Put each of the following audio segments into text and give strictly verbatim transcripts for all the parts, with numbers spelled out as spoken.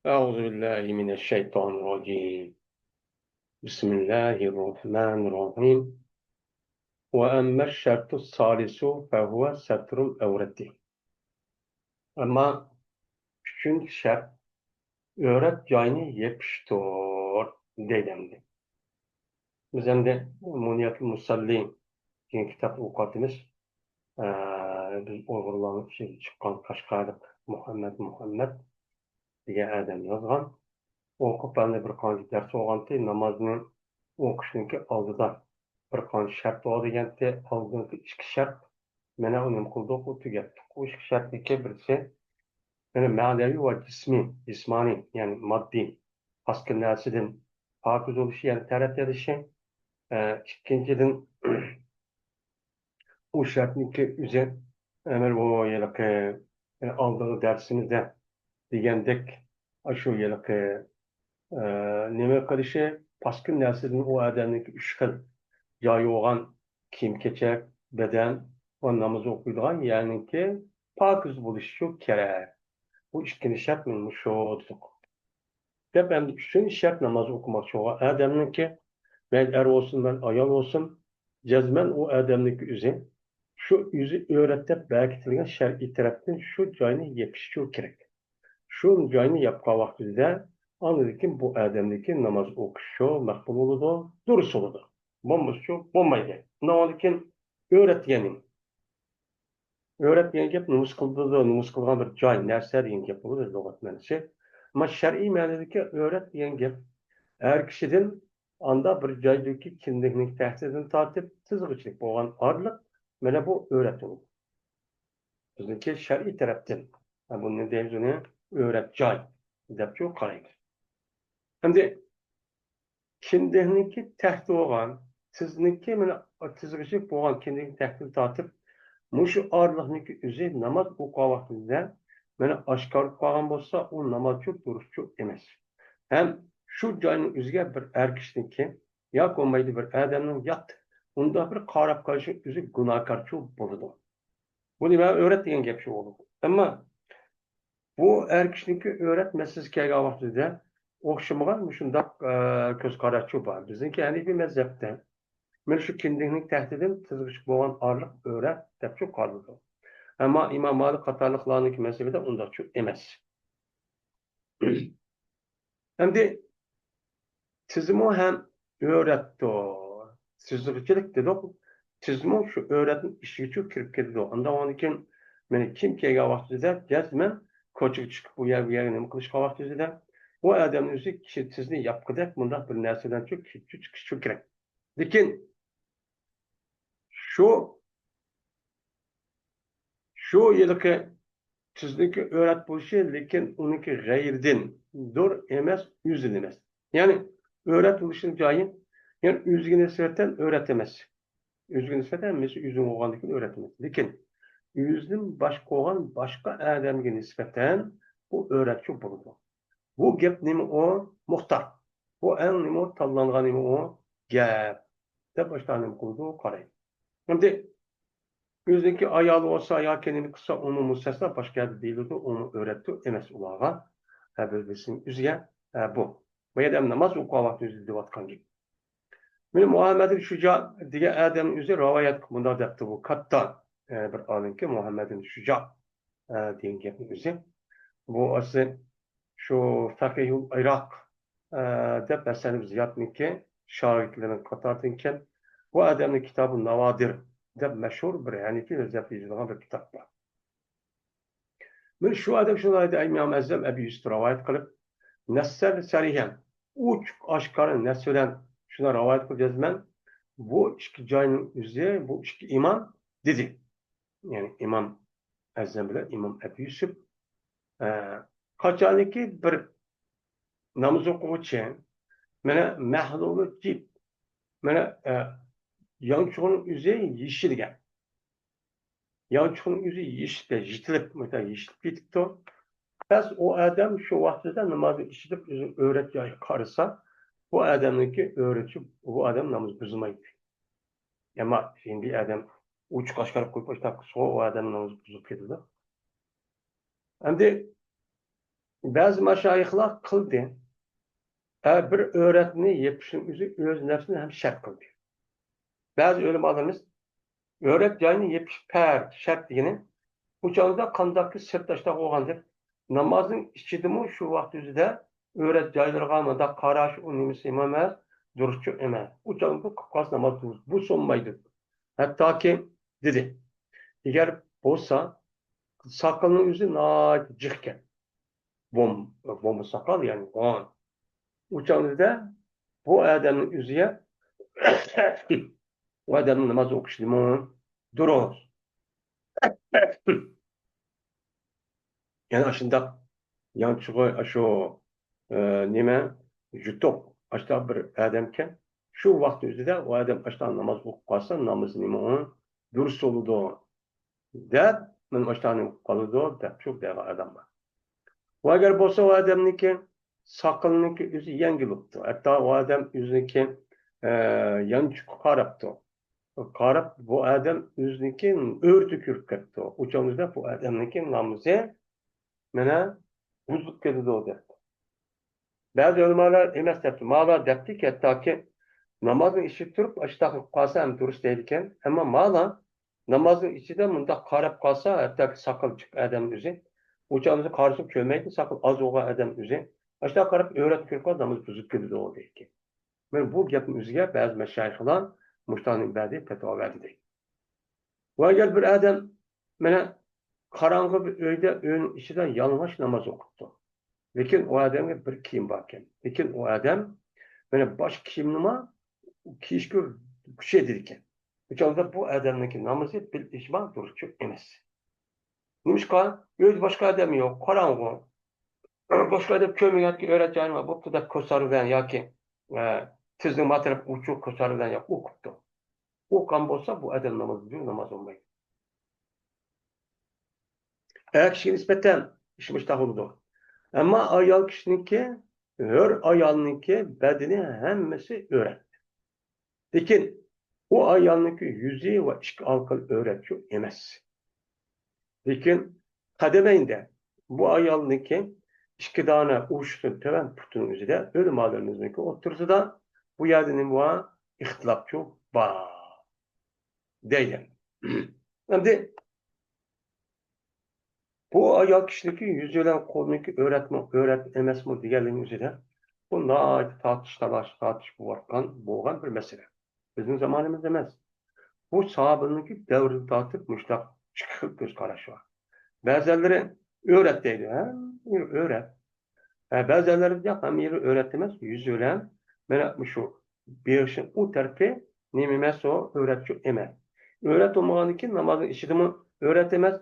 أعوذ بالله من الشيطان الرجيم. بسم الله الرحمن الرحيم. وأما الشرط الثالث فهو ستر العورة. ئەمما ئۈچىنچى شەرت، ئۆرەت جاينى يېپىشتۇر، دەيدۇ ئەمدى. بىز ئەمدى مۇنىيەتۇل مۇسەللى دېگەن كىتابنى ئوقۇۋاتىمىز. ئە، بىز ئۇيغۇرلارنىڭ ئىچىدىن چىققان قەشقەرلىك مۇھەممەد مۇھەممەد دېگەن ئادەم يازغان. ئوقۇپ ئەمدى بىر قانچە دەرس بولغانتى، نامازنى ئوقۇشنىڭكى ئالدىدا بىر قانچە شەرت بار دېگەنتى. ئالدىنقى ئىككى شەرت، مانا ئۇ نېمە قىلدۇق، ئۇ تۈگەتتۇق. ئۇ ئىككى شەرتنىڭكى بىرسى، يەنى مەنىۋى ۋە جىسمىي، جىسمانىي، يەنى ماددىي، پاسكىنا نەرسىدىن پاكىز بولۇشى، يەنى تەرەت يېلىشى. ئە، ئىككىنچىدىن، ئۇ شەرتنىڭكى ئۆزى، ئەمەل بۇ ھېلىقى، ئە، ئالدىنقى دەرسىمىزدە دېگەندەك، ئاشۇ ھېلىقى، ئە، نېمە قىلىشى، پاسكىنا نەرسىدىن ئۇ ئادەمنىڭكى ئۈچ خىل جايى بولغان كىيىم-كېچەك، بەدەن ۋە ناماز ئوقۇيدىغان يەرنىڭكى پاكىز بولۇشى شۇ كېرەك. بۇ ئىككىنچى شەرت مانا شۇ دېدۇق. دەپ ئەمدى ئۈچىنچى شەرت ناماز ئوقۇماقچى بولغان ئادەمنىڭكى، مەيلى ئەر بولسۇن، مەيلى ئايال بولسۇن، جەزمەن ئۇ ئادەمنىڭكى ئۆزى، شۇ ئۆزى ئۆرەت دەپ بەرگىلى كېتىلگەن شەرئىي تەرەپتىن شۇ جاينى يېپىشى كېرەك. شۇ جاينى ياپقان ۋاقتىدا ئاندىن كېيىن بۇ ئادەمنىڭكى ناماز ئوقۇشى مەقبۇل بولىدۇ، دۇرۇس بولىدۇ. بولمىسىچۇ بولمايدۇ. ئۇنىڭدىن كېيىن ئۆرەت دېگەن نېمە؟ ئۆرەت دېگەن گەپ نومۇس قىلىدۇ، نومۇس قىلغان بىر جاي، نەرسە دېگەن گەپ بولىدۇ لۇغەت مەنىسى. ئەمما شەرئىي مەنىدىكى ئۆرەت دېگەن گەپ ئەر كىشىدىن ئاندا بىر جايدىكى كىندىكنىڭ تەختىدىن تارتىپ تىزغىچىلىك بولغان ئارىلىق، مانا بۇ ئۆرەت بولىدۇ. بىزنىڭكى شەرئىي تەرەپتىن، ھە، بۇنى دەيمىز ئۇنى ئۆرەت جاي دەپچۇ قارايمىز. ئەمدى كىندىكنىڭكى تەختى بولغان، تىزنىڭكى مانا تىزغىچىلىك بولغان كىندىكنىڭ تەختىدىن تارتىپ مۇشۇ ئارىلىقنىڭكى ئۆزى ناماز ئوقۇغان ۋاقتىدا مانا ئاشكارىلىپ قالغان بولسا، ئۇ نامازچۇ دۇرۇسچۇ ئەمەس. ھەم شۇ جاينىڭ ئۆزىگە بىر ئەر كىشىنىڭكى ياكى بولمايدۇ بىر ئادەمنىڭ يات ئۇنداق بىر قاراپ قېلىشى ئۆزى گۇناھكارچۇ بولىدۇ. بۇ نېمە ئۆرەت دېگەن گەپ شۇ بولىدۇ. ئەمما بۇ ئەر كىشىنىڭكى ئۆرەت مەسىلىسى كەلگەن ۋاقتىدا ئوخشىمىغان مۇشۇنداق، ئە، كۆز قاراشچۇ بار. بىزنىڭكى ھەنىفىي مەزھەپتە مانا شۇ كىندىكنىڭ تەختىدىن تىزغىچىلىك بولغان ئارىلىق ئۆرەت دەپچۇ قارىلىدۇ. ئەمما ئىمام مالىك قاتارلىقلارنىڭكى مەزھىپىدە ئۇنداقچۇ ئەمەس. ئەمدى تىزمۇ ھەم ئۆرەتتۇر. تىزغىچىلىك دېدۇق. تىزمۇ شۇ ئۆرەتنىڭ ئىچىگىچۇ كىرىپ كېتىدۇ. ئاندىن كېيىن مانا كىيىم كىيگەن ۋاقتىدا جەزمەن كوچىغا چىقىپ، بۇ يەر، بۇ يەرگە نېمە قىلىشقان ۋاقتىدا ئۇ ئادەمنىڭ ئۆزى كىشى تىزنى ياپقۇدەك مۇنداق بىر نەرسە بىلەن چىقىشى كېرەك. لېكىن شۇ، شۇ ھېلىقى تىزنىڭكى ئۆرەت بولۇشى، لېكىن ئۇنىڭكى غەيرىدىندۇر ئەمەس، ئۆزىدىن ئەمەس. يەنى ئۆرەت بولۇشنىڭ جايى، يەنى ئۆزىگە نىسبەتەن ئۆرەت ئەمەس. ئۆزىگە نىسبەتەن ھەممىسى ئۆزىڭ بولغاندىن كېيىن ئۆرەت ئەمەس. لېكىن ئۆزىدىن باشقا بولغان باشقا ئادەمگە نىسبەتەن بۇ ئۆرەتچۇ بولىدۇ. بۇ گەپ نېمە ئۇ؟ مۇختار. بۇ ئەڭ نېمە ئۇ؟ تاللانغان نېمە ئۇ؟ گەپ. دەپ باشقا نېمە قىلىدۇ؟ قارايدۇ. ئەمدى ئۆزىنىڭكى ئايالى بولسا ياكى نېمە قىلسا، ئۇمۇ مۇستەسنا، باشقا يەردە دېيىلىدۇ، ئۇمۇ ئۆرەتتۇ ئەمەس ئۇلارغا. ھە، بىر بىرسىنىڭ ئۆزىگە، ھە، بۇ. بۇ يەردە ھەم ناماز ئوقۇغان ۋاقتىدا ئۆزى دەۋاتقان گەپ. مانا مۇھەممەدىن شۇجا دېگەن ئادەمنىڭ ئۆزى رىۋايەت قىلىپ مۇنداق دەپتۇ، بۇ كاتتا، ئە، بىر ئالىمكەن، مۇھەممەدىن شۇجا، ئە، دېگەن گەپنىڭ ئۆزى. بۇ ئەسلى شۇ فەقىھۇل ئىراق، ئە، دەپ ھەسەن زىيادنىڭكى شاگىرتلىرىنىڭ قاتارىدىكەن. بۇ ئادەمنىڭ كىتابى ناۋادىر دەپ مەشھۇر بىر ھەنىفىي مەزھەپتە يېزىلغان بىر كىتاب بار. مانا شۇ ئادەم شۇنداق دەيدۇ، ئىمام ئەزەم ئەبى يۈسۈف رىۋايەت قىلىپ، نەسسەن سەرىھەن، ئوچۇق ئاشكارا نەس بىلەن شۇنداق رىۋايەت قىلىپ يازىمەن، بۇ ئىككى جاينىڭ ئۆزى، بۇ ئىككى ئىمام دېدى. يەنى ئىمام ئەزەم بىلەن ئىمام ئەبى يۈسۈپ، ئە، قاچانكى بىر ناماز ئوقۇغۇچى، مانا مەھلۇلى جىپ، مانا، ئە، يانچۇقنىڭ ئۆزى يېشىلگەن. يانچۇقنىڭ ئۆزى يېشىلىپ، يېتىلىپ، مۇنداق يېشىلىپ كېتىپتۇ. بەس ئۇ ئادەم شۇ ۋاقتىدا نامازنى ئىچىدىپ، ئۆزىنىڭ ئۆرەت جايىغا قارىسا، بۇ ئادەمنىڭكى ئۆرىتى، بۇ ئادەم ناماز بۇزمايدۇ. ئەمما ھىندى ئادەم ئوچۇق ئاشكارا قويۇپ ئاشۇنداق قىلسىغۇ، ئۇ ئادەم ناماز بۇزۇلۇپ كېتىدۇ. ئەمدى بەزى مەشايىخلار قىلدى. ھە، بىر ئۆرەتنى يېپىشنىڭ ئۆزى ئۆز نەپسىنى ھەم شەرت قىلدى. بەزى ئۆلىمالىرىمىز ئۆرەت جاينى يېپىش پەرز، شەرت دېگىنى، ئۇ چاغدا قانداقكى سىرت ئاشتاق بولغاندەك، نامازنىڭ ئىچىدىمۇ شۇ ۋاقىت ئۆزىدە ئۆرەت جايلىرىغا مۇنداق قاراش، ئۇ نېمىسى ئەمەس، دۇرۇسچۇ ئەمەس. ئۇ چاغدا قىلىپ قالسا ناماز دۇرۇس، بۇ سۇنمايدۇ. ھەتتاكى دېدى، ئەگەر بولسا، ساقىلنىڭ ئۆزى ناھايىتى جىقكەن. بوم-، بومبا ساقال، يەنى غان. ئۇ چاغدا بۇ ئادەمنىڭ ئۆزىگە، ئۇ ئادەمنىڭ ناماز ئوقۇشىدىمۇ دۇرۇس. يەنى ئاشۇنداق يانچۇقى، ئاشۇ، ئە، نېمە، يۇتۇق، ئاشۇنداق بىر ئادەمكەن. شۇ ۋاقىت ئۆزىدە ئۇ ئادەم ئاشۇنداق ناماز ئوقۇپ قالسا، نامىزى نېمە، دۇرۇس بولىدۇ، دەپ، مانا مۇشۇلارنى قىلىدۇ، دەپ شۇ دەيدىغان ئادەم بار. ۋە ئەگەر بولسا ئۇ ئادەمنىڭكى ساقىلىنىڭكى ئۆزى يەڭگىل بوپتۇ. ھەتتا ئۇ ئادەم ئۆزىنىڭكى، ئە، يانچۇقىغا قاراپتۇ. قاراپ، بۇ ئادەم ئۆزىنىڭكى ئۆرە كۆرۈپ كەپتۇ. ئۇ چاغدا بۇ ئادەمنىڭكى نامىزى مانا بۇزۇلۇپ كېتىدۇ، دەپتۇ. بەزى ئۆلىمالار ئەمەس دەپتۇ. ماۋۇلار دەپتىكى، ھەتتاكى نامازنىڭ ئىچىدە تۇرۇپ ئاشۇنداق قىلىپ قالسا ھەم دۇرۇس دەيدىكەن. ئەمما ماۋۇلار نامازنىڭ ئىچىدە مۇنداق قاراپ قالسا، ھەتتاكى ساقال جىق ئادەمنىڭ ئۆزى، ئۇ چاغدا قارىسا كۆرمەيدۇ، ساقال ئاز بولغان ئادەمنىڭ ئۆزى. ئاشۇنداق قاراپ ئۆرە كۆرۈپ قالسا ناماز بۇزۇلۇپ كېتىدۇ، دەيدىكەن. مانا بۇ گەپنىڭ ئۆزىگە بەزى مەشايىخلار مۇشۇلارنى بەردى، پەتىۋا بەردى دەيدۇ. ۋە ئەگەر بىر ئادەم مانا قاراڭغۇ بىر ئۆيدە، ئۆينىڭ ئىچىدە يالىڭاچ ناماز ئوقۇپتۇ. لېكىن ئۇ ئادەمگە بىر كىيىم باركەن. لېكىن ئۇ ئادەم مانا باشقا كىيىمنىمۇ كىيىشكە كۈچەيدىكەن. ئۇ چاغدا بۇ ئادەمنىڭكى نامىزى بىل ئىجما دۇرۇسچۇ ئەمەس. نېمىشقا؟ ئۆيدە باشقا ئادەم يوق، قاراڭغۇ. باشقا ئادەم كۆرمىگەنكى ئۆرە جايىنى بوپتۇ دەپ كوسار بىلەن ياكى، ئە، تىزنىڭ ما تەرەپ ئۇچى كوسار بىلەن ياكى ئوقۇپتۇ. ئوقۇغان بولسا، بۇ ئادەم ناماز، ناماز بولمايدۇ. ئەر كىشىگە نىسبەتەن ئىش مۇشۇنداق بولىدۇ. ئەمما ئايال كىشىنىڭكى، ھۆر ئايالنىڭكى بەدىنى ھەممىسى ئۆرە. لېكىن ئۇ ئايالنىڭكى يۈزى ۋە ئىككى ئالىقىنى ئۆرەتچۇ ئەمەس. لېكىن قەدەمەينىدە بۇ ئايالنىڭكى ئىككى دانە ئۇششۇقتىن تۆۋەن پۇتىنىڭ ئۆزىدە ئۆلىمالىرىمىزنىڭكى ئوتتۇرىسىدا بۇ يەردە نېمە بار؟ ئىختىلاپچۇ بار دەيدۇ. ئەمدى بۇ ئايال كىشىنىڭكى يۈزى بىلەن قولىنىڭكى ئۆرەتمۇ، ئۆرەت ئەمەسمۇ دېگەنلىكنىڭ ئۆزىدە بۇ ناھايىتى تارتىش، تالاش، تارتىش بولۇۋاتقان، بولغان بىر مەسىلە. بىزنىڭ زامانىمىزدا ئەمەس. بۇ ساھابىنىڭكى دەۋرىدىن تارتىپ مۇشۇنداق ئىككى خىل كۆز قاراش بار. بەزەنلىرى ئۆرەت دەيدۇ، ھە، ئۆرەت. ھە، بەزەنلىرى ياق، ھەممە يېرى ئۆرەت ئەمەس، يۈزى بىلەن مانا مۇشۇ بېشىنىڭ ئۇ تەرىپى نېمە ئەمەس، ئۇ ئۆرەتچۇ ئەمەس. ئۆرەت بولمىغاندىن كېيىن نامازنىڭ ئىچىدىمۇ ئۆرەت ئەمەس،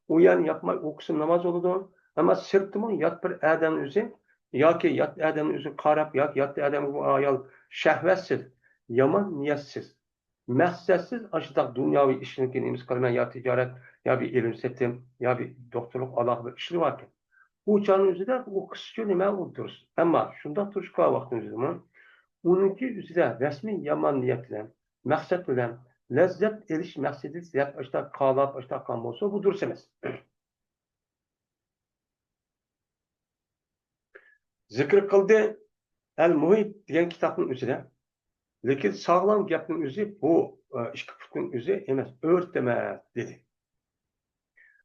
ئۇ يەرنى ياپماي ئوقۇسا ناماز بولىدۇ. ئەمما سىرتىمۇ يات بىر ئادەمنىڭ ئۆزى ياكى يات ئادەمنىڭ ئۆزىگە قاراپ ياكى يات ئادەمگە بۇ ئايال شەھۋەتسىز، يامان نىيەتسىز، مەقسەتسىز ئاشۇنداق دۇنياۋى ئىشنىڭكى نېمىسى قىلىمەن، يا تىجارەت، يا بىر ئېلىم سېتىم، يا بىر دوختۇرلۇق ئالاقە بىر ئىشلىرى باركەن. ئۇ چاغنىڭ ئۆزىدە ئۇ قىسچە نېمە ئۇ دۇرۇس. ئەمما شۇنداق تۇرۇشقا ۋاقىتنىڭ ئۆزىدىمۇ ئۇنىڭكى ئۆزىدە رەسمىي يامان نىيەت بىلەن، مەقسەت بىلەن، لەززەت ئېلىش مەقسىتىدە دەپ ئاشۇنداق قالاپ ئاشۇنداق قىلغان بولسا، بۇ دۇرۇس ئەمەس. زىكىر قىلدى ئەل مۇھىت دېگەن كىتابنىڭ ئۆزىدە. لېكىن ساغلام گەپنىڭ ئۆزى بۇ، ئە، ئىككى پۇتنىڭ ئۆزى ئەمەس، ئۆرتەمە دېدى.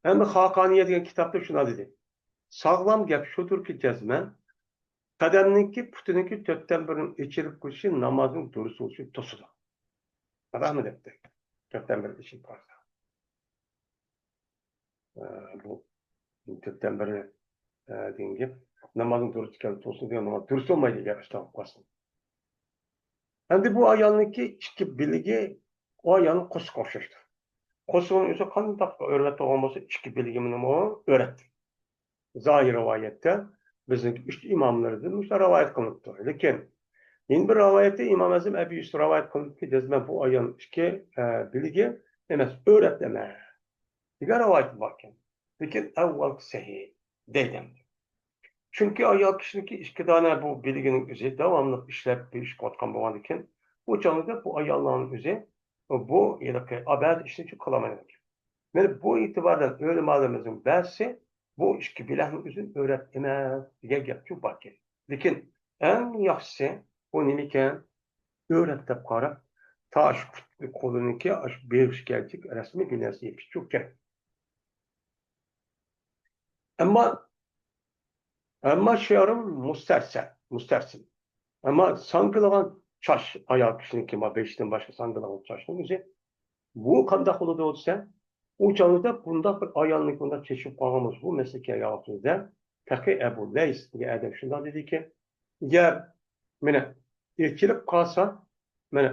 ئەمدى خاقانىيە دېگەن كىتابتا شۇنداق دېدى. ساغلام گەپ شۇدۇركى، جەزمەن قەدەمنىڭكى، پۇتىنىڭكى تۆتتىن بىرىنىڭ ئېچىلىپ قېلىشى نامازنىڭ دۇرۇس بولۇشىنى توسىدۇ. قاراڭمۇ دەپتۇ. تۆتتىن بىرى ئېچىلىپ قالسا. ئە، بۇ تۆتتىن بىرى، ئە، دېگەن گەپ. نامازنىڭ دۇرۇس ئىكەنلىكى توسۇلدى دېگەن ناماز دۇرۇس بولمايدۇ، گەپ ئىشتىن قالسۇن. ئەمدى بۇ ئايالنىڭكى ئىككى بىلىگى ئۇ ئايالنىڭ قورسىقىغا ئوخشاشتۇر. قورسىقىنىڭ ئۆزى قانداق ئۆرەت بولغان بولسا، ئىككى بىلىگىمۇ ئۆرەت. زاھىر رىۋايەتتە بىزنىڭ ئۈچ ئىماملىرىدىن مۇشۇ رىۋايەت قىلىنىپتۇ. لېكىن يەنە بىر رىۋايەتتە ئىمام ئەزەم ئەبى يۈسۈپ رىۋايەت قىلىنىپتۇكى، جەزمەن بۇ ئايالنىڭ ئىككى، ئە، بىلىگى ئەمەس، ئۆرەت ئەمەس دېگەن رىۋايەت باركەن. لېكىن ئەۋۋالقى سەھىھ دەيدۇ. چۈنكى ئايال كىشىنىڭكى ئىككى دانە بۇ بىلىگىنىڭ ئۆزى داۋاملىق ئىشلەپ بىر ئىش قىلىۋاتقان بولغاندىكىن، بۇ چاغدا بۇ ئاياللارنىڭ ئۆزى بۇ ھېلىقى بەزى ئىشنى قىلالمايدىكەن. مانا بۇ ئېتىباردىن ئۆلىمالىرىمىزنىڭ بەزىسى بۇ ئىككى بىلەكنىڭ ئۆزى ئۆرەت ئەمەس دېگەن گەپچۇ باركەن. لېكىن ئەڭ ياخشىسى بۇ نېمىكەن؟ ئۆرەت دەپ قاراپ، تا شۇ پۇت قولىنىڭكى ئاشۇ بېغىشىگەچە رەسمىي بىر نەرسە يېپىشچۇ كېرەك. ئەمما، ئەمما شىئارىم مۇستەرسەل، مۇستەرسىل. ئەمما ساڭگىلىغان چاچ، ئايال كىشىنىڭكى ما بېشىدىن باشقا ساڭگىلىغان چاچنىڭ ئۆزى، بۇ قانداق بولىدۇ دېسە، ئۇ چاغدا بۇنداق بىر ئايالنىڭكى بۇنداق چېچىپ قالغان بولسا، بۇ مەسىلىگە كەلگەن ۋاقتىمىزدا پەقىي ئەبۇ لەيس دېگەن ئادەم شۇنداق دېدىكى، ئەگەر مانا ئېچىلىپ قالسا، مانا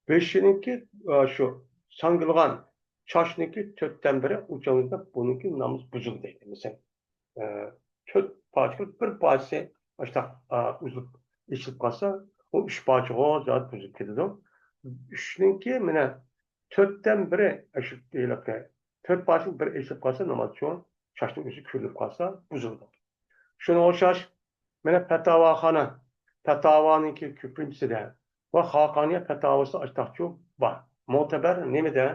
بېشىنىڭكى، ئا، شۇ ساڭگىلىغان چاچنىڭكى تۆتتىن بىرى ئۇ چاغدا بۇنىڭكى نامىزى بۇزۇلدى دەيدۇ. مەسىلەن، ئە، تۆت پارچە، بىر پارچىسى ئاشۇنداق، ئە، ئۈزۈلۈپ، ئېچىلىپ قالسا، ئۇ ئۈچ پارچىغا زادى بۇزۇلۇپ كېتىدۇ. ئۈچنىڭكى مانا تۆتتىن بىرى، ئە، شۇ ھېلىقى تۆت پارچىنىڭ بىرى ئېچىلىپ قالسا، ناماز شۇ چاچنىڭ ئۆزى كۆرۈلۈپ قالسا، بۇزۇلىدۇ. شۇنىڭغا ئوخشاش، مانا پەتاۋاخانا، پەتاۋانىڭكى كۆپىنچىسىدە ۋە خاقانىيە پەتاۋاسىدا ئاشتاقچۇ بار. مۆتەبەر نېمىدە؟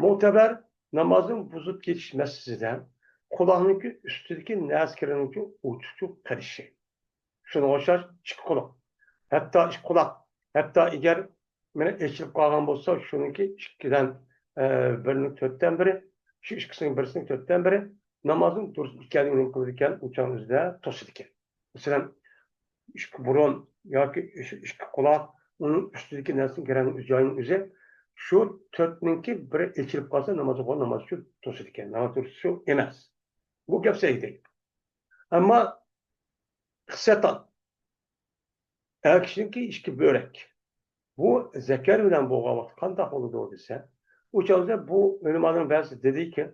مۆتەبەر نامازنىڭ بۇزۇپ كېتىش مەسىلىسىدە قۇلاقنىڭكى ئۈستىدىكى نەسكىرىنىڭكى ئوچۇقچۇ قېلىشى. شۇنىڭغا ئوخشاش ئىككى قۇلاق. ھەتتا ئىككى قۇلاق، ھەتتا ئەگەر مانا ئېچىلىپ قالغان بولسا، شۇنىڭكى ئىككىدىن، ئە، بىرىنىڭ تۆتتىن بىرى، شۇ ئىككىسىنىڭ بىرسىنىڭ تۆتتىن بىرى نامازنىڭ دۇرۇس ئىكەنلىكىنى نېمە قىلىدىكەن؟ ئۇ چاغنىڭ ئۆزىدە توسىدىكەن. مەسىلەن، ئىككى بۇرۇن ياكى شۇ ئىككى قۇلاق، ئۇنىڭ ئۈستىدىكى نەرسىنىڭ گىرەنىڭ ئۆز جايىنىڭ ئۆزى، شۇ تۆتنىڭكى بىرى ئېچىلىپ قالسا، ناماز ئوقۇغان ناماز شۇ توسىدىكەن. ناماز تۇرۇشى شۇ ئەمەس. بۇ گەپ سەھىھ دەيدۇ. ئەمما خىسەتان، ئەر كىشىنىڭكى ئىككى بۆرەك. بۇ زەكەر بىلەن بولغان ۋاقىت قانداق بولىدۇ دېسە، ئۇ چاغدا بۇ ئۆلىمانىڭ بەزىسى دېدىكى،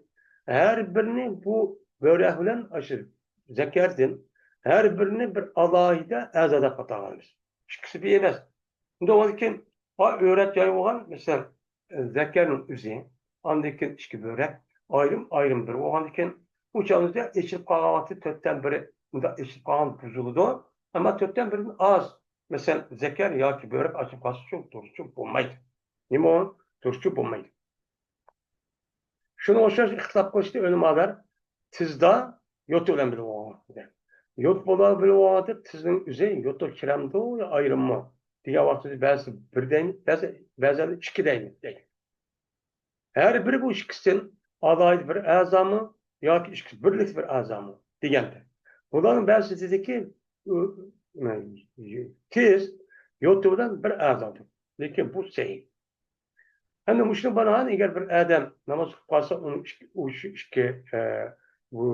ھەر بىرىنى بۇ بۆرەك بىلەن ئاشۇ زەكەردىن ھەر بىرىنى بىر ئالاھىدە ئەزا دەپ ئاتىغانمىز. ئىككىسى بىر ئەمەس. ئۇنداق بولغاندىكىن، ئا، ئۆرەت جاي بولغان، مەسىلەن، زەكەرنىڭ ئۆزى، ئاندىن كېيىن ئىككى بۆرەك ئايرىم-ئايرىم بىر بولغاندىكىن، ئۇ چاغدا ئېچىلىپ قالغان ۋاقتى تۆتتىن بىرى، مۇنداق ئېچىلىپ قالغان بۇزۇلىدۇ. ئەمما تۆتتىن بىرىدىن ئاز، مەسىلەن، زەكەر ياكى بۆرەك ئاچىلىپ قالسا، شۇ دۇرۇسچۇ بولمايدۇ. نېمە ئۇ؟ دۇرۇسچۇ بولمايدۇ. شۇنىڭغا ئوخشاش ئىختىلاپ قىلىشتى ئۆلىمالار، تىزدا يوتا بىلەن بىلىپ بولغان دېگەن. يوتا بىلەن بىلىپ بولغاندا تىزنىڭ ئۆزى يوتا كىرەمدۇ يا ئايرىممۇ دېگەن ۋاقتىدا بەزى بىر دەيمىز، بەزى، بەزىلەر ئىككى دەيمىز دەيدۇ. ھەر بىرى بۇ ئىككىسىدىن ئالاھىدە بىر ئەزامۇ ياكى ئىككىسى بىرلىكتە بىر ئەزامۇ دېگەندە. بۇلارنىڭ بەزىسى دېدىكى، ئۇ، تىز يوتا بىلەن بىر ئەزادۇر. لېكىن بۇ سەھىھ. ئەمدى مۇشۇنى بىنائەن، ئەگەر بىر ئادەم ناماز ئوقۇپ قالسا، ئۇنىڭ ئىككى، ئۇ شۇ ئىككى، ئە، بۇ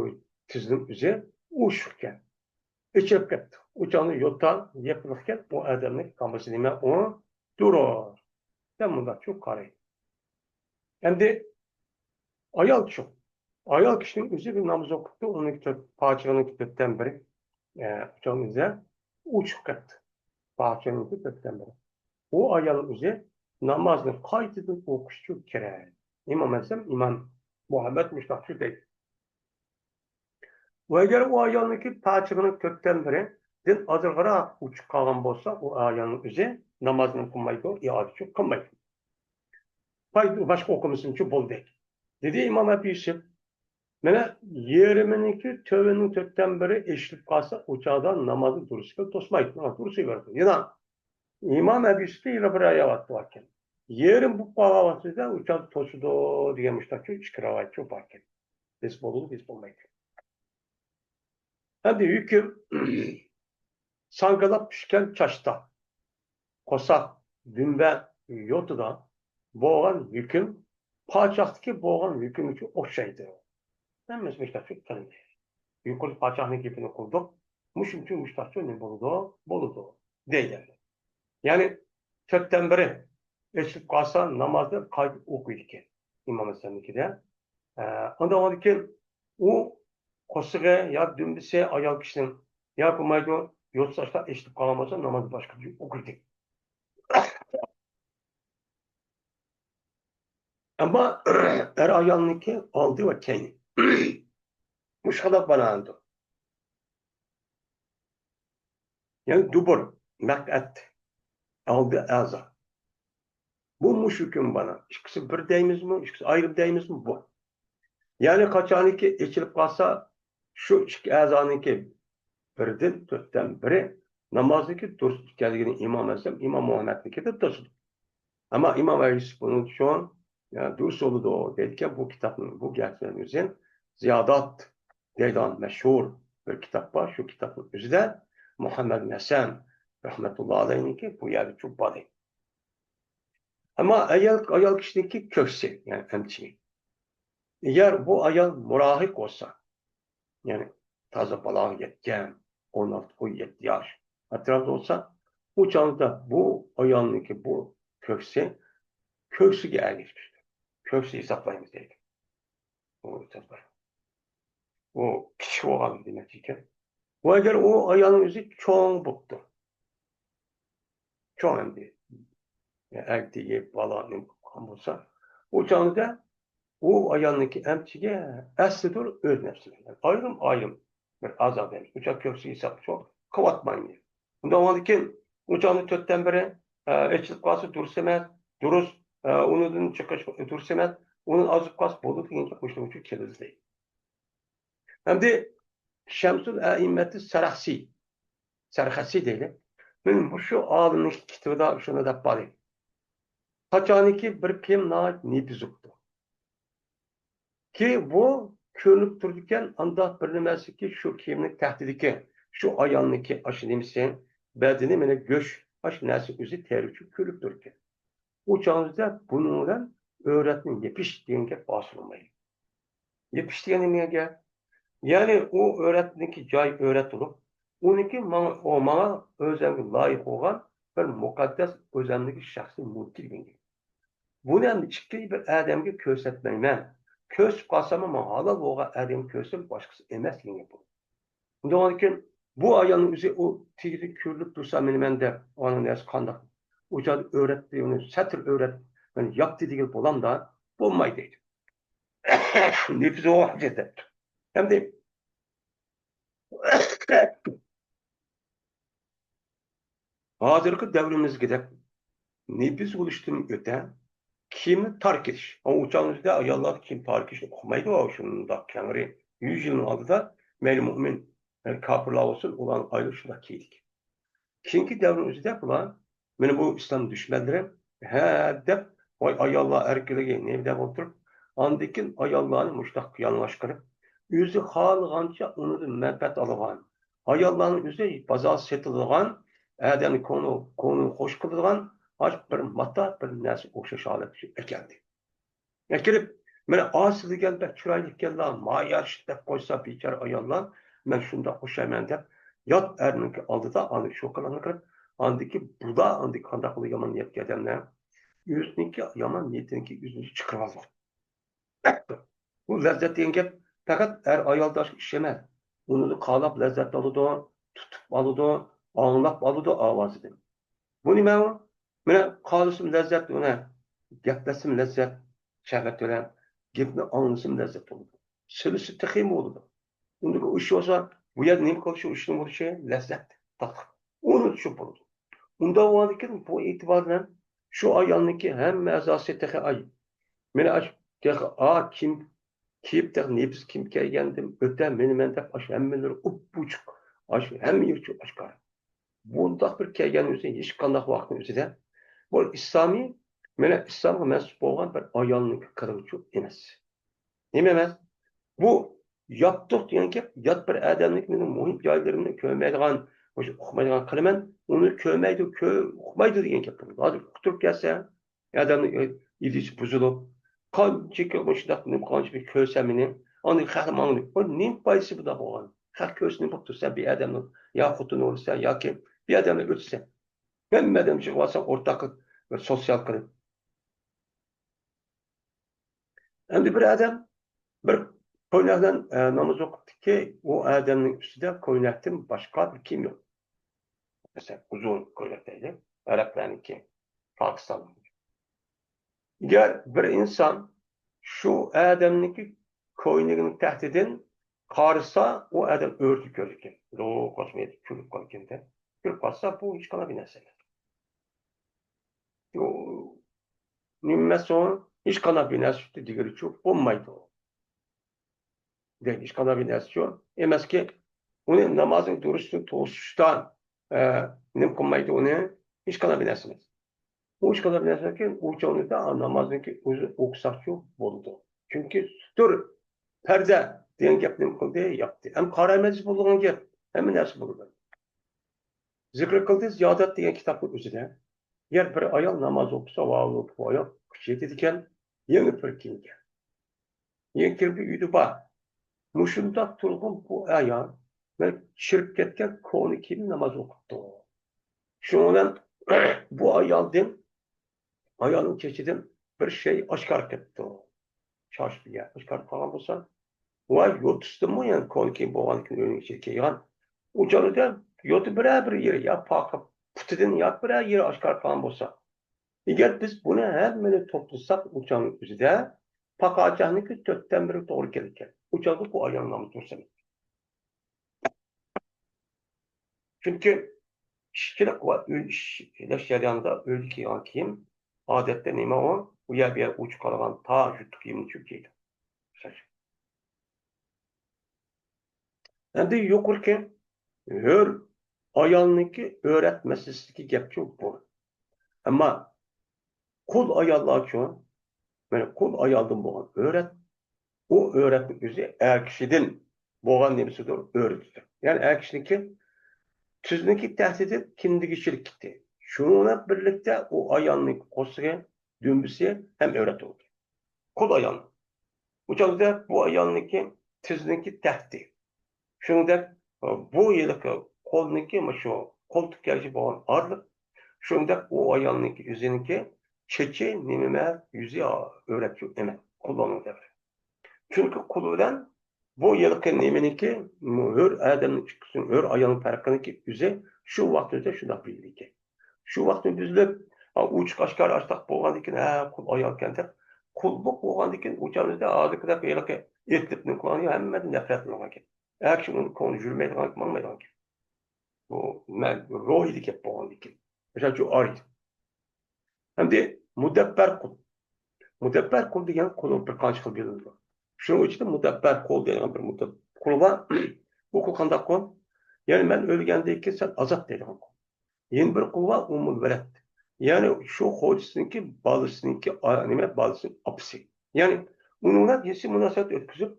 تىزنىڭ ئۆزى ئۇششۇقكەن. ئېچىلىپ كەتتى. ئۇ چاغدا يوتا يېپىقكەن، ئۇ ئادەمنىڭ ئىقامىسى نېمە؟ ئۇ دۇرۇس. دەپ مۇنداقچۇ قارايدۇ. ئەمدى ئايالچۇ. ئايال كىشىنىڭ ئۆزى بىر ناماز ئوقۇپتۇ، ئۇنىڭ تۆت، پاچىقىنىڭ تۆتتىن بىرى، ئە، ئۇ چاغدا ئۆزى ئۇششۇق كەتتى. پاچىقىنىڭ تۆتتىن بىرى. ئۇ ئايال ئۆزى نامازنى قايتىدىن ئوقۇشى كېرەك. ئىمام ئەزەم، ئىمام مۇھەممەد مۇشتاقچۇ دەيدۇ. ۋە ئەگەر ئۇ ئايالنىڭكى پاچىقىنىڭ تۆتتىن بىرىدىن ئازراقراق ئوچۇق قالغان بولسا، ئۇ ئايالنىڭ ئۆزى نامازنى قىلمايدۇ، ئىئادىچۇ قىلمايدۇ. باي-، باشقا ئوقۇمىسۇنچۇ بولدى. دېدى ئىمام ئەبۇ يۈسۈپ، مانا يېرىمىنىڭكى تۆۋىنىڭ تۆتتىن بىرى ئېشىلىپ قالسا، ئۇ چاغدا نامازنى دۇرۇسكە توسمايدۇ. ناماز دۇرۇس ئېلىۋېرىدۇ. يەنە ئىمام ئەبۇ يۈسۈپتە يەنە بىر رىۋايەت باركەن. يېرىم بولۇپ قالغان ۋاقتىدا ئۇ چاغدا توسىدۇ دېگەن مۇشۇنداق ئىككى رىۋايەت باركەن. بىز بولىدۇ، بىز بولمايدۇ. ئەمدى ھۆكۈم ساڭگىلاپ چۈشكەن چاچتا، قورساق، دۈمبە، يوتىدا بولغان ھۆكۈم پاچاقتىكى بولغان ھۆكۈمگە ئوخشايدۇ. ھەممىسى مۇشتاقچۇ قىلىندى. يۇقىرىدا پاچاقنىڭ گېپىنى قىلدۇق. مۇشۇنچە مۇشتاقچۇ نېمە بولىدۇ؟ بولىدۇ دەيدۇ. يەنى تۆتتىن بىرى ئېچىلىپ قالسا، نامازنى قايتا ئوقۇيدىكەن ئىمام ھەسەننىڭكىدە. ئە، ئاندىن كېيىن ئۇ قورسىقى يا دۈمبىسى ئايال كىشىنىڭ يا بولمايدۇ، يوتىسى ئاشۇنداق ئېچىلىپ قالغان بولسا، نامازنى باشقىچە ئوقۇيدۇ. ئەمما ئەر ئايالنىڭكى ئالدى ۋە كەينى. مۇشۇ خىلاپ بانانىدۇ. يەنى دۇبۇر، مەقئەت، ئالدى ئەزا. بۇ مۇشۇ ھۆكۈم بانان. ئىككىسى بىر دەيمىزمۇ، ئىككىسى ئايرىم دەيمىزمۇ؟ بۇ. يەنى قاچانكى ئېچىلىپ قالسا، شۇ ئىككى ئەزانىڭكى بىردىن تۆتتىن بىرى نامازنىڭكى دۇرۇس ئىكەنلىكىنى ئىمام ئەزەم، ئىمام مۇھەممەدنىڭكىدە توسىدۇ. ئەمما ئىمام ئەبۇ يۈسۈپ بۇنىڭ ئۈچۈن، يا، دۇرۇس بولىدۇ دەيدىكەن، بۇ كىتابنىڭ، بۇ گەپلەرنى ئۆزى زىيادات دەيدىغان مەشھۇر بىر كىتاب بار. شۇ كىتابنىڭ ئۆزىدە مۇھەممەد ھەسەن رەھمەتۇللا ئەلەيھنىڭكى بۇ يەردە چوپ بار. ئەمما ئايال، ئايال كىشىنىڭكى كۆكسى، يەنى ئەمچىكى. ئەگەر بۇ ئايال مۇراھىق بولسا، يەنى تازا بالاغا يەتكەن، ئون ئالتە، ئون يەتتە ياش ئەتراپىدا بولسا، ئۇ چاغدا بۇ ئايالنىڭكى بۇ كۆكسى، كۆكسىگە ئەگىشىپ، كۆكسى ھېسابلايمىز دەيدۇ. ئۇ ئۇستازلار. ئۇ كىچىك بولغان دېمەكچى ئىكەن. ۋە ئەگەر ئۇ ئايالنىڭ ئۆزى چوڭ بوپتۇ. چوڭ ئەمدى. ئەگدىگى بالا نېمە قىلغان بولسا، ئۇ چاغدا ئۇ ئايالنىڭكى ئەمچىگە ئەسلىدۇر ئۆز نەپسى بىلەن. ئايرىم-ئايرىم بىر ئازاب ئەمچى. ئۇ چاغ كۆكسى ھېساب چوڭ قىلىۋاتمايمىز. ئۇنداق بولغاندىكىن، ئۇ چاغدا تۆتتىن بىرى، ئە، ئېچىلىپ قالسا دۇرۇس ئەمەس، دۇرۇس، ئە، ئۇنىڭدىن چىقىش دۇرۇس ئەمەس، ئۇنىڭ ئازىپ قالسا بولىدۇ دېگەن گەپ مۇشۇنىڭ ئۈچۈن كېلىدۇ دەيدۇ. ئەمدى شەمسۇل ئەئىممەتى سەرەخسى، سەرخەسى دەيلى. مەن مۇشۇ ئالىمنىڭ كىتابىدا شۇنى دەپ باردى. قاچانكى بىر كىيىم ناھايىتى نېپىز بوپتۇ. كى بۇ كۆرۈنۈپ تۇرىدىكەن، ئانداق بىر نېمەسىكى شۇ كىيىمنىڭ تەھتىدىكى، شۇ ئايالنىڭكى ئاشۇ نېمىسى، بەدىنى مانا گۆش، ئاشۇ نەرسە ئۆزى تېرى ئۈچۈن كۆرۈنۈپ تۇرىدىكەن. ئۇ چاغدا بۇنىڭ بىلەن ئۆرەتنى يېپىش دېگەن گەپ ھاسىل بولمايدۇ. يېپىش دېگەن نېمە گەپ؟ يەنى ئۇ ئۆرەتنىڭكى جايى ئۆرەت بولۇپ، ئۇنىڭكى ماڭا، ئۇ ماڭا ئۆزەمگە لايىق بولغان بىر مۇقەددەس ئۆزەمنىڭكى شەخسىي مۈلكى دېگەن گەپ. بۇنى ئەمدى ئىككىنچى بىر ئادەمگە كۆرسەتمەيمەن. كۆرسىتىپ قالساممۇ ماڭا ھالال بولغان ئادەمگە كۆرسىتىمەن، باشقىسى ئەمەس دېگەن گەپ بولىدۇ. ئۇنداق بولغاندىكىن بۇ ئايالنىڭ ئۆزى ئۇ تېگىدە كۆرۈنۈپ تۇرسا مېنىمەن دەپ، ئۇنىڭ نەرسە قانداق؟ ئۇ چاغدا ئۆرەتتى، ئۇنى سەتر ئۆرەت، مانا ياپتى دېگىلى بولامدا؟ بولمايدۇ دەيدۇ. نېپىز بولغان ھاجەت دەپتۇ. ئەمدى ھازىرقى دەۋرىمىزدىكىدەك نېپىز بولۇشتىن ئۆتە كىيىمنى تار كىيىش. ئۇ چاغدا ئاياللار كىيىم تار كىيىشنى ئۇقمايدۇ. شۇنداق كەڭرى يۈز يىلنىڭ ئالدىدا مەيلى مۆمىن، كاپىرلار بولسۇن، ئۇلارنىڭ ئايالى شۇنداق كىيدىكەن. كېيىنكى دەۋرنىڭ ئۆزىدە بۇلار، مانا بۇ ئىسلام دۈشمەنلىرى، ھە دەپ، ۋاي ئاياللار ئەركىنلىكى نېمە دەپ ئولتۇرۇپ، ئاندىن كېيىن ئاياللارنى مۇشۇنداق يالىڭاچ قىلىپ، ئۆزى خالىغانچە ئۇنىڭدىن مەنپەئەت ئالىدىغان، ئاياللارنى ئۆزى بازار سېتىلىدىغان، ئادەمنى كۆڭلى، كۆڭلىنى خوش قىلىدىغان، ئاش بىر ماتا، بىر نەرسە ئوخشاش ھالەتكە ئەكەلدى. ئەكىرىپ، مانا ئاسىي دېگەن بەك چىرايلىق ئىكەنلا، مايار شىت دەپ قويسا بىچارە ئاياللار، مەن شۇنداق ئوخشايمەن دەپ، يات ئەرنىڭكى ئالدىدا ئاندىن شۇ قىلىقنى قىلىپ، ئاندىكى بۇدا ئاندىكى قانداق قىلىدۇ يامان نىيەتلىك ئادەملەر، ئۆزىنىڭكى يامان نىيىتىنىڭكى ئۆزىنى چىقىرىۋالىدۇ. بۇ لەززەت دېگەن گەپ پەقەت ئەر ئايالدا ئىش ئەمەس. ئۇنى قالاپ لەززەت ئالىدۇ، تۇتۇپ ئالىدۇ، ئاڭلاپ ئالىدۇ ئاۋازىدىن. بۇ نېمە ئۇ؟ مانا قالىسىمۇ لەززەت ئۇنى، گەپلەشسىمۇ لەززەت، شەھۋەت بىلەن گەپنى ئاڭلىسىمۇ لەززەت بولىدۇ. سىلىسى تېخىمۇ بولىدۇ. ئۇندىكى ئىش بولسا، بۇ يەردە نېمە قىلىش، شۇ ئىشنىڭ بولۇشى لەززەت، تاتلىق. ئۇنى چۈشۈپ بولىدۇ. ئۇنداق بولغاندىكىن بۇ ئېتىبار بىلەن شۇ ئايالنىڭكى ھەممە ئەزاسى تېخى ئاي. مانا ئاشۇ تېخى ئا كىيىم كىيىپ، تېخى نېپىز كىيىم كىيگەندىن ئۆتە مېنىمەن دەپ ئاشۇ ھەممىلىرى ئوپئوچۇق. ئاشۇ ھەممە يېرى ئاشكارا. بۇنداق بىر كەلگەن ئۆزى ھېچقانداق ۋاقىتنىڭ ئۆزىدە بۇ ئىسلامىي، مانا ئىسلامغا مەنسۇپ بولغان بىر ئايالنىڭ قىلىغۇچۇ ئەمەس. نېمە ئەمەس؟ بۇ ياپتۇق دېگەن گەپ، يات بىر ئادەمنىڭ مېنىڭ مۇھىم جايلىرىمنى كۆرمەيدىغان، مۇشۇ ئۇقمايدىغان قىلىمەن، ئۇنى كۆرمەيدۇ، كۆ-، ئۇقمايدۇ دېگەن گەپ بولىدۇ. ھازىر ئۇقتۇرۇپ كەلسە، ئادەمنىڭ ئىدىيىسى بۇزۇلۇپ، قانچىكى مۇشۇنداق نېمە قىلغانچە بىر كۆرسە مېنى، ئاندىن خەق ماڭا، بۇ نېمە پايدىسى بۇنداق بولغان؟ خەق كۆرسە نېمە بوپتۇ؟ سەن بىر ئادەمنىڭ يا خوتۇنى ئۇرىسەن ياكى بىر ئادەمنى ئۆتىسەن. ھەممە ئادەم يىغىۋالساڭ ئورتاق قىلىپ، بىر سوتسىيال قىلىپ. ئەمدى بىر ئادەم بىر كوينەك بىلەن، ئە، ناماز ئوقۇپتىكى، ئۇ ئادەمنىڭ ئۈستىدە كوينەكتىن باشقا بىر كىيىم يوق. مەسىلەن، ئۇزۇن كوينەك دەيلى، ئەرەبلەرنىڭكى، پاكىستاننىڭكى. ئەگەر بىر ئىنسان شۇ ئادەمنىڭكى كوينىكىنىڭ تەھتىدىن قارىسا، ئۇ ئادەم ئۆرتە كۆرىدىكەن. كۆرۈپ قالىدىكەن. كۆرۈپ قالسا، بۇ ھېچقانداق بىر نەرسە ئەمەس. ئۇ نېمە ئەمەس ئۇ؟ ھېچقانداق بىر نەرسە دېگىلىچۇ بولمايدۇ. دەيدۇ. ھېچقانداق بىر نەرسە شۇ ئەمەسكى، ئۇنى نامازنىڭ دۇرۇستىنى توسۇشتا، ئە، نېمە قىلمايدۇ ئۇنى؟ ھېچقانداق بىر نەرسە ئەمەس. ئۇ ئىشقىلىپ نەرسىكەن، ئۇ چاغدا نامازنىڭكى ئۆزى ئوقۇساقچۇ بولىدۇ. چۈنكى سۈتۈر، پەردە دېگەن گەپنى نېمە قىلدى؟ ياپتى. ھەم قارا مەجلىس بولىدىغان گەپ، ھەممە نەرسە بولىدۇ. زىكىر قىلدى زىيادەت دېگەن كىتابنىڭ ئۆزىدە. يەر بىر ئايال ناماز ئوقۇسا، ۋاۋ، بۇ ئايال كۈچىيىدىكەن، يېڭى بىر كىيىمگە. يېڭى كىرىملىك ئۆيدە بار. مۇشۇنداق تۇرغان بۇ ئايال، مەن چىرىپ كەتكەن كونا كىيىمدە ناماز ئوقۇپتۇ. شۇنىڭ بىلەن بۇ ئايالدىن، ئايالنىڭ چېچىدىن بىر شەي ئاشكارا قىپتۇ. شاش بىر يەر ئاشكارا قالغان بولسا، ۋە يوتىسىدىنمۇ، يەنى كونا كىيىم بولغاندىكىن ئۆينىڭ ئىچىگە كىيگەن. ئۇ چاغدا يوتا بىرەر بىر يېرى يا پاقا پۇتىدىن يا بىرەر يېرى ئاشكارا قالغان بولسا، ئەگەر بىز بۇنى ھەممىنى توپلىساق، ئۇ چاغنىڭ ئۆزىدە پاقاچاقنىڭكى تۆتتىن بىرى توغرا كېلىدىكەن. ئۇ چاغدا بۇ ئايال نامىزى دۇرۇس ئەمەس. چۈنكى ئىشچىلىق ۋە ئۆي ئىش ئىشلەش جەريانىدا ئۆيدە كىيگەن كىيىم ئادەتتە نېمە ئۇ؟ ئۇ يەر بۇ يەر ئۇچۇپ قالغان تاج يۇتۇق كىيىمنى چۈ كىيىدۇ. ئەمدى يۇقىرىقى ھۆر ئايالنىڭكى ئۆرەت مەسىلىسىدىكى گەپچۇ بۇ. ئەمما قۇل ئاياللارچۇ، مانا قۇل ئايالدىن بولغان ئۆرەت، ئۇ ئۆرەتنىڭ ئۆزى ئەر كىشىدىن بولغان نېمىسىدۇر، ئۆرىتىدۇر. يەنى ئەر كىشىنىڭكى تۈزنىڭكى تەختىدىن كىندىگىچىلىك كېتتى. شۇنىڭ بىلەن بىرلىكتە ئۇ ئايالنىڭ قورسىقى، دۈمبىسى ھەم ئۆرەت بولدى. قۇل ئايال. ئۇ چاغدا بۇ ئايالنىڭكى تىزنىڭكى تەختى. شۇنىڭدەك، ئە، بۇ ھېلىقى قولنىڭكى، مۇشۇ قولتۇق كەينى بولغان ئارىلىق. شۇنىڭدەك ئۇ ئايالنىڭكى ئۆزىنىڭكى چېچى نېمىمە، يۈزى ئۆرەتچۇ ئەمەس. قۇلنىڭ دەۋرى. چۈنكى قۇل بىلەن بۇ ھېلىقى نېمىنىڭكى، ھۆر ئادەمنىڭ ئىككىسىنىڭ، ھۆر ئايالنىڭ پەرقىنىڭكى ئۆزى شۇ ۋاقىتتا شۇنداق بىلىدىكەن. شۇ ۋاقىتنى بىزلىك، ئا، ئوچۇق ئاشكارا ئاشتاق بولغاندىكىن، ھە، قۇل ئايالكەن دەپ، قۇللۇق بولغاندىكىن ئۇ چاغدا ھازىرقىدەك ھېلىقى ئېتىلىپنى قىلغان ھەممىدىن نەپرەتلىنىدىكەن. ئەر كىشى ئۇنى كۆڭلى يۈرمەيدىغان، ماڭمايدىغان گەپ. بۇ مەن روھىي گەپ بولغاندىكىن. مىسال ئۈچۈن، ئايدىن. ئەمدى مۇدەببەر قۇل. مۇدەببەر قۇل دېگەن قۇل بىر قانچە خىل بۆلۈنىدۇ. شۇنىڭ ئىچىدە مۇدەببەر قۇل دەيدىغان بىر مۇدەب-، قۇل بار. بۇ قۇل قانداق قۇل؟ يەنى مەن ئۆلگەندىن كېيىن سەن ئازاد دەيدىغان قۇل. يەنە بىر قۇل بار، ئۇممۇل ۋەلەد. يەنى شۇ خوجىسىنىڭكى بالىسىنىڭكى، ئا-، نېمە، بالىسىنىڭ ئاپىسى. يەنى ئۇنىڭ بىلەن جىنسىي مۇناسىۋەت ئۆتكۈزۈپ،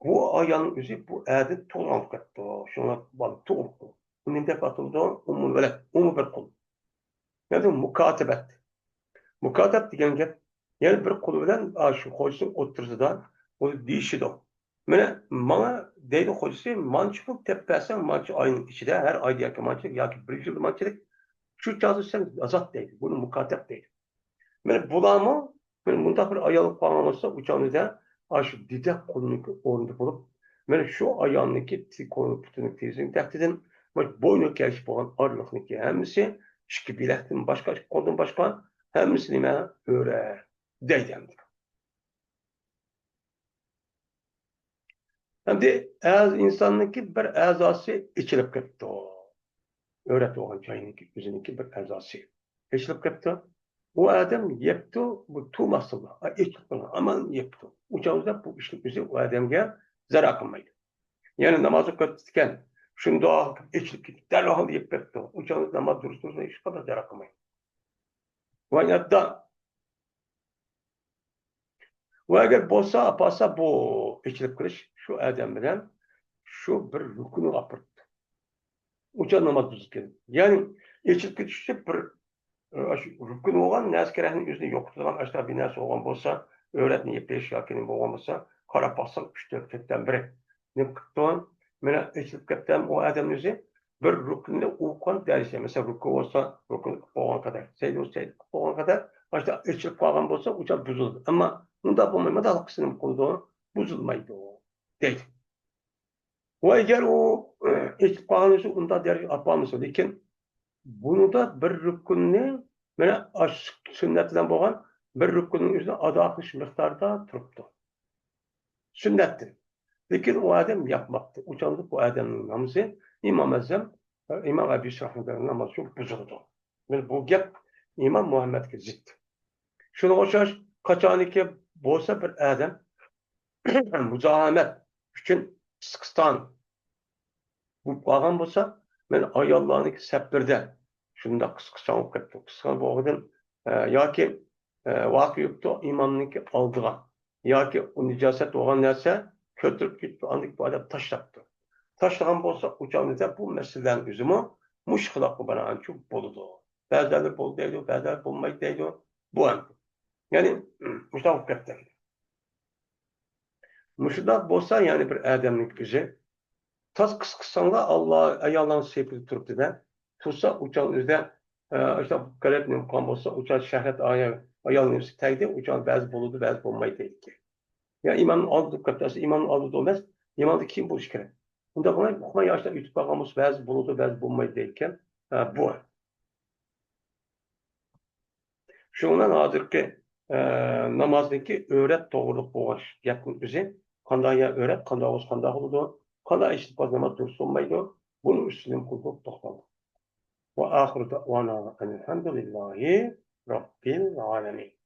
بۇ ئايالنىڭ ئۆزى بۇ ئەردىن تۇغۇلغان بولۇپ كەتتى. شۇڭا بالا تۇغۇلۇپتۇ. ئۇ نېمە دەپ ئاتىلىدۇ؟ ئۇممۇل ۋەلەد، ئۇمۇ بىر قۇل. يەنى مۇكاتەبەت. مۇكاتەب دېگەن گەپ، يەنى بىر قۇل بىلەن، ئا، شۇ خوجىسىنىڭ ئوتتۇرىسىدا ئۇنى دېيىشىدۇ. مانا، ماڭا دەيدۇ خوجىسى، مانچە پۇل تېپىپ بەرسەڭ، مانچە ئاينىڭ ئىچىدە، ھەر ئايدا ياكى مانچىلىك، ياكى بىر يىلدا مانچىلىك، شۇ چاغدا سەن ئازاد دەيدۇ. بۇنى مۇكاتەب دەيدۇ. مانا بۇلارمۇ مانا مۇنداق بىر ئايال قالغان بولسا، ئۇ چاغدا ئاشۇ دېدەك قۇلنىڭكى ئورنىدا بولۇپ، مانا شۇ ئايالنىڭكى تى-، قولى پۇتىنىڭ تېزىنىڭ تەختىدىن، مانا بوينىغا كىيىش بولغان ئارىلىقنىڭكى ھەممىسى ئىككى بىلەكتىن باشقا، ئىككى قولدىن باشقا ھەممىسى نېمە؟ ئۆرە دەيدۇ ئەمدى. ئەمدى ئەز-، ئىنساننىڭكى بىر ئەزاسى ئېچىلىپ كەپتۇ. ئۆرە تۇرغان جاينىڭكى، ئۆزىنىڭكى بىر ئەزاسى ئېچىلىپ كەپتۇ. ئۇ ئادەم يەپتۇ، بۇ تۇرماستىنلا، ئا، ئېچىلىپ قالغان، ئامان يەپتۇ. ئۇ چاغدا بۇ ئىشنىڭ ئۆزى ئۇ ئادەمگە زەرەر قىلمايدۇ. يەنى ناماز ئوقۇپ كەتكەن، شۇنداق ئېچىلىپ كېتىپ، دەرھال يەپ كەپتۇ. ئۇ چاغدا ناماز دۇرۇس تۇرسا، ھېچقانداق زەرەر قىلمايدۇ. ۋە ھەتتا ۋە ئەگەر بولسا، ئاپارسا، بۇ ئېچىلىپ قېلىش شۇ ئادەم بىلەن شۇ بىر رۇكۇنغا ئاپىرىپتۇ. ئۇ چاغ ناماز بۇزۇلۇپ كېتىدۇ. يەنى ئېچىلىپ كېتىش ئۈچۈن بىر، ئە، شۇ رۇكۇن بولغان نەرسە كېرەكنى ئۆزىنى يوقىتىدىغان ئاشۇنداق بىر نەرسە بولغان بولسا، ئۆرەتنى يېپىش ياكى نېمە بولغان بولسا، قاراپ باقساق، ئۈچ، تۆت، تۆتتىن بىرى. نېمە قىپتۇ؟ مانا ئېچىلىپ كەتتى ئۇ ئادەمنىڭ ئۆزى. بىر رۇكنىنى ئوقۇغان دەرىجىسى، مەسىلەن، رۇكۇ بولسا، رۇكۇ قىلىپ بولغان قەدەر، سەجدە بولسا، سەجدە قىلىپ بولغان قەدەر، ئاشۇنداق ئېچىلىپ قالغان بولسا، ئۇ چاغ بۇزۇلىدۇ. ئەمما مۇنداق بولماي، مۇنداق قىلسا نېمە قىلىدۇ؟ بۇزۇلمايدۇ، دەيدۇ. ۋە ئەگەر ئۇ، ئېچىلىپ قالغان بولسا، ئۇنداق دەرىجىگە ئاپارمىسا، لېكىن بۇنىدا بىر رۇكنىنى، مانا، ئاشۇ سۈننەت بىلەن بولغان بىر رۇكنىنىڭ ئۆزىنى ئادا قىلىش مىقدارىدا تۇرۇپتۇ. سۈننەتتىن. لېكىن ئۇ ئادەم ياپماپتۇ. ئۇ چاغدا بۇ ئادەمنىڭ نامىزى ئىمام ئەزەم، ئىمام ئەبى يۈسۈف رەھمەتۇللاھىنىڭ نامىزى شۇ بۇزۇلىدۇ. مانا بۇ گەپ ئىمام مۇھەممەدكە زىت. شۇنىڭغا ئوخشاش، قاچانكى بولسا بىر ئادەم مۇزاھەمەت، ئۈچۈن قىسقىسان بولۇپ قالغان بولسا، مەن ئاياللارنىڭكى سەپلىرىدە شۇنداق قىسقىسان بولۇپ كەتتىم. قىسقىسان بولغىنىدىن، ئە، ياكى، ئە، ۋاقىئ بوپتۇ، ئىمامنىڭكى ئالدىغا ياكى ئۇ نىجاسەت بولغان نەرسە كۆتۈرۈپ كېتىپتۇ، ئاندىن بۇ ئادەم تاشلاپتۇ. تاشلىغان بولسا، ئۇ چاغدا بۇ مەسىلىلەرنىڭ ئۆزىمۇ مۇشۇ خىلاپقا باراۋەرچۇ بولىدۇ. بەزىلەر بولىدۇ دەيدۇ، بەزىلەر بولمايدۇ دەيدۇ. بۇ ئەمدى. يەنى، مۇشۇنداق بولۇپ كەتتى. مۇشۇنداق بولسا، يەنى بىر ئادەمنىڭ ئۆزى تاز قىسقىسانلا ئاللا ئايالنىڭ سېپىدە تۇرۇپتۇ-دە. تۇرسا، ئۇچان ئۆزىدە، ئە، ئاشۇنداق غەلەت نېمە قىلغان بولسا، ئۇچان شەھۋەت ئايال، ئايال نېمىسى تەگدى، ئۇچان بەزى بولىدۇ، بەزى بولمايدۇ دەيدىكەن. يا ئىمامنىڭ ئالدىدا تۇرۇپ كەتتى، ئەسلى ئىمامنىڭ ئالدىدا ئەمەس، ئىمامدىن كېيىن بولۇشى كېرەك. ئۇنداق قىلماي، ئۇقماي ياشلار ئۆتۈپ قالغان بولسا، بەزى بولىدۇ، بەزى بولمايدۇ دەيدىكەن. ئە، بۇ. شۇنىڭ بىلەن ھازىرقى، ئە، نامازنىڭكى ئۆرەت توغرىلىق بولغان گەپنىڭ ئۆزى، قانداق يا ئۆرەت، قانداق بولسا قانداق بولىدۇ، قانداق ئىشتىن ناماز دۇرۇس بولمايدۇ، بۇنىڭ ئۈستىدىن قىلدۇق توختالدۇق. وآخر دعوانا أن الحمد لله رب العالمين.